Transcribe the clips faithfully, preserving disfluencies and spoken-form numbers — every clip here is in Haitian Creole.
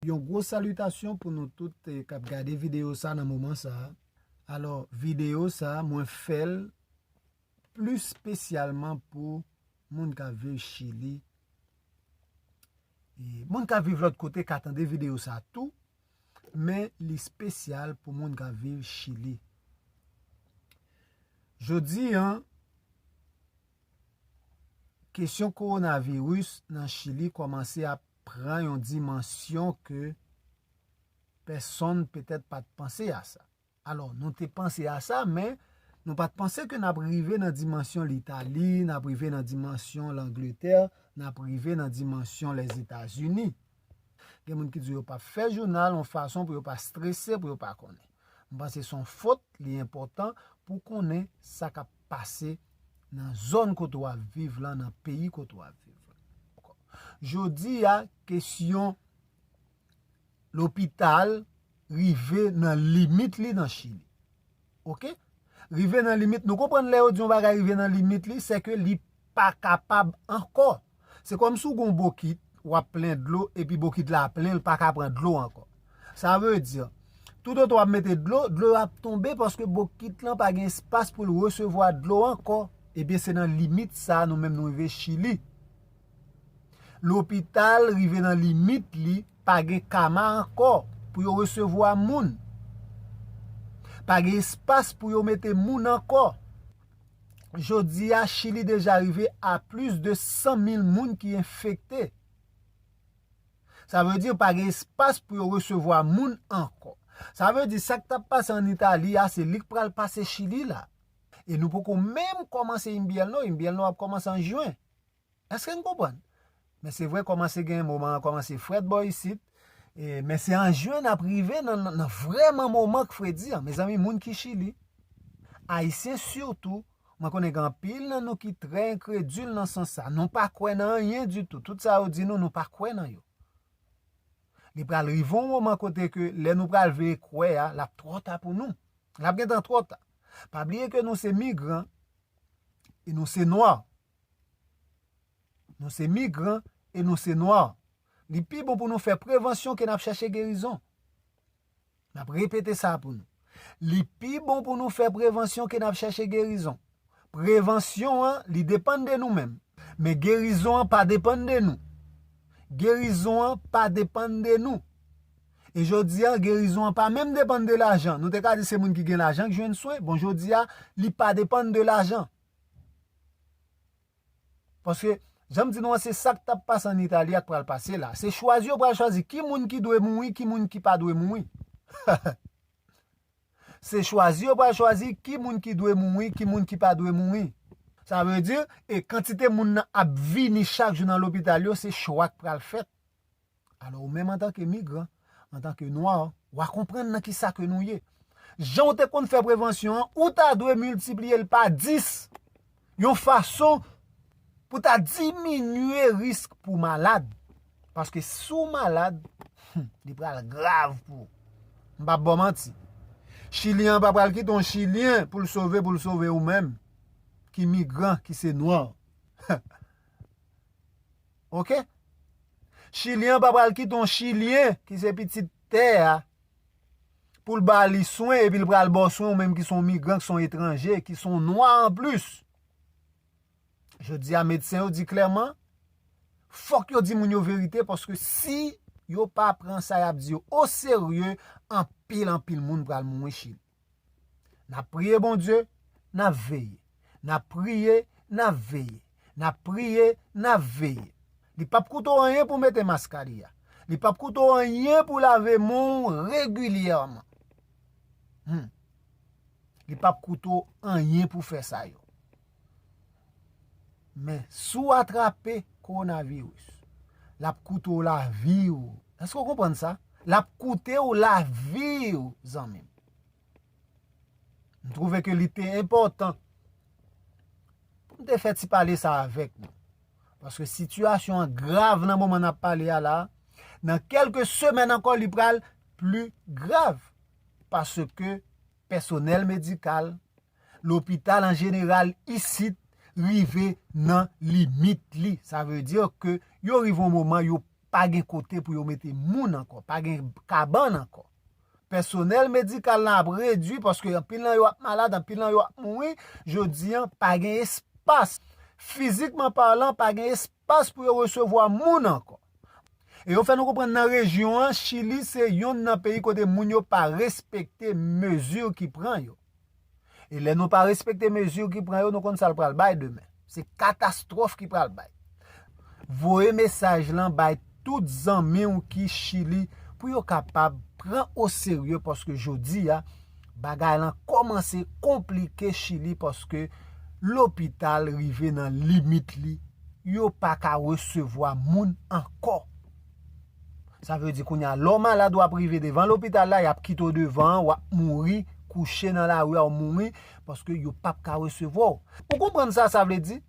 Yon gwo salitasyon pou nou tout, eh, k ap gade videyo sa nan moman sa. Alò, videyo sa, mwen fè l plis espesyalman pou moun k ap viv Chili. E moun k ap viv lòt kote ka tande videyo sa tou, men li espesyal pou moun k ap viv Chili. Jodi a, kesyon kowonaviris nan Chili kòmanse ap pran yon dimansyon ke pèsonn petèt pa t panse a sa. Alò, nou te panse a sa, men nou pa t panse ke n ap rive nan dimansyon Litali, n ap rive nan dimansyon Langletè, n ap rive nan dimansyon Lèzetazini. Gen moun ki di yo p ap fè jounal yon fason pou yo pa strese, pou yo pa konnen. M panse se yon fot, li enpòtan pou konnen sa k ap pase nan zòn kote w ap viv lan, nan peyi kote w ap viv lan. Jodi a, kesyon lopital rive nan limit li nan Chili. Oke? Rive nan limit, nou konprann lè yo di yon bagay rive nan limit li, se ke li pa kapab ankò. Se kòmsi w gen yon bokit, w ap plen dlo, epi bokit la plen, l pa ka pran dlo ankò. Sa vle di, toutotan w ap mete dlo, dlo ap tonbe paske bokit lan pa gen espas pou l resevwa dlo ankò. Ebyen, se nan limit sa a nou menm nou rive Chili. Lopital rive nan limit li, pa gen kama ankò pou yo resevwa moun. Pa gen espas pou yo mete moun ankò. Jodi a, Chili deja rive a plis de san mil moun ki enfekte. Sa vle di pa gen espas pou yo resevwa moun ankò. Sa vle di sa k t ap pase ann Itali a, se li k pral pase Chili la. E nou poko menm kòmanse enbyèlno, enbyèlno ap kòmanse an jen. Èske n konprann? Men se vre, kòmanse gen moman an kòmanse frèt bò isit. E, men se an jen n ap rive nan, nan, nan vrèman moman k fredi an. Mezanmi, moun ki Chili, Ayisyen sitou, mwen konnen gen anpil nan nou ki trè enkredil nan sans sa. Nou pa kwè nan anyen ditou. Tout sa yo di nou, nou pa kwè nan yo. Li pral rive yon moman kote ke lè nou pral veye kwè a, l ap twò ta pou nou. L ap gentan twò ta. Pa bliye ke nou se migran e nou se nwa. Nou se migran e nou se nwa. Li pi bon pou nou fè prevansyon ke n ap chèche gerizon. M ap repete sa pou nou. Li pi bon pou nou fè prevansyon ke n ap chèche gerizon. Prevansyon an, li depann de nou menm. Men gerizon an pa depann de nou. Gerizon an pa depann de nou. E jodi a, gerizon an pa menm depann de lajan. Nou te ka di se moun ki gen lajan ki jwenn swen. Bon, jodi a, li pa depann de lajan. Paske, jan m di nou an, se sa k t ap pase ann Itali a k pral pase la. Se chwazi yo pral chwazi ki moun ki dwe mouri, ki moun ki pa dwe mouri. Se chwazi yo pral chwazi ki moun ki dwe mouri, ki moun ki pa dwe mouri. Sa vle di, e kantite moun nan ap vini chak jou nan lopital yo, se chwa k pral fèt. Alò, ou menm antanke migran, antanke nwa, w a konprann nan kisa ke nou ye. Jan w te konn fè prevansyon an, ou ta dwe miltipliye l pa dis. Yon fason pou ta diminye risk pou malad. Paske si w malad, hmm, li pral grav pou ou. M p ap ba w manti. Chilyen an pa pral kite yon Chilyen pou l sove, pou l sove ou menm, ki migran, ki se nwa. Oke? Chilyen an pa pral kite yon Chilyen ki se pitit tè a pou l ba li swen epi l pral ba w swen ou menm ki se yon migran, ki se yon etranje, ki se yon nwa anplis. Jodi a, medsen yo di klèman, fòk yo di moun yo verite, paske si yo pa pran sa y ap di yo oserye, anpil, anpil moun pral mouri Chili. N ap priye Bondye, n ap veye. N ap priye, n ap veye. N ap priye, n ap veye. Li p ap koute w anyen pou w mete mask a li a. Li p ap koute w anyen pou w lave men w regilyèman. Hmm. Li p ap koute w anyen pou w fè sa yo. Men, si w atrape kowonaviris, l ap koute w lavi w. Èske w konprann sa? L ap koute w lavi w, zanmi m. M twouve ke li te enpòtan pou m te fè ti pale sa avèk nou. Paske sitiyasyon an grav nan moman n ap pale a la. Nan kèlke semèn ankò, li pral pli grav. Paske pèsonèl medikal, lopital an jeneral isit rive nan limit li. Sa vle di ke yo rive yon moman, yo pa gen kote pou yo mete moun ankò, pa gen kabann ankò. Pèsonèl medikal lan ap redui paske anpil nan yo ap malad, anpil nan yo ap mouri. Jodi an, pa gen espas. Fizikman palan, pa gen espas pou yo resevwa moun ankò. E yo fè nou konprann nan rejyon an, Chili se yonn nan peyi kote moun yo pa respekte mezi ki pran yo. E lè nou pa respekte mezi ki pran yo, nou konn sa l pral bay demen. Se katastwòf ki pral bay. Voye mesaj lan bay tout zanmi w ki Chili pou yo kapab pran o serye paske jodi a, bagay lan kòmanse konplike Chili paske lopital rive nan limit li. Yo pa ka resevwa moun ankò. Sa vle di kounye a, lè w malad, w ap rive devan lopital la, y ap kite w devan an, w ap mouri, kouche nan lari a, w mouri, paske yo p ap ka resevwa w. Ou konprann sa sa vle di?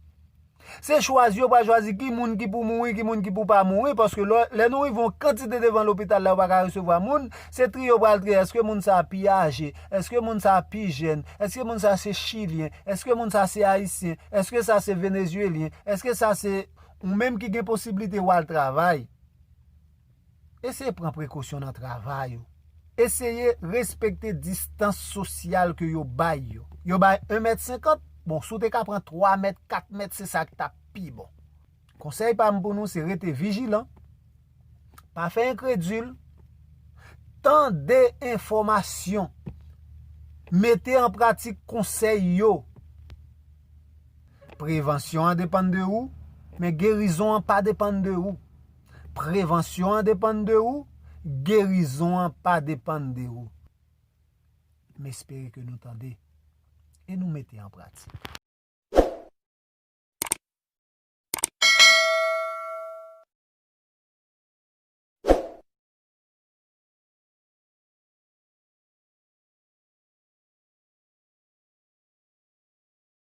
Se chwazi yo pral chwazi ki moun ki pou mouri, ki moun ki pou pa mouri, paske lè, lè nou rive yon kantite devan lopital la, yo pa ka resevwa moun, se triye yo pral triye. Èske moun sa a pi aje? Èske moun sa a pi jèn? Èske moun sa a se chilyen? Èske moun sa a se ayisyen? Èske sa a se venezyelyen? Èske sa a se ou menm ki gen posiblite w al travay? Eseye pran prekosyon nan travay ou. Eseye respekte distans sosyal ke yo bay yo. Yo bay en mèt senkant, bon, si w te ka pran twa mèt, kat mèt, se sa k t ap pi bon. Konsèy pa m pou nou, se rete vijilan, pa fè enkredil, tande enfòmasyon, mete an pratik konsèy yo. Prevansyon an depann de ou, men gerizon an pa depann de ou. Prevansyon an depann de ou, gerizon an pa depann de ou. M espere ke nou tande e nou mete an pratik.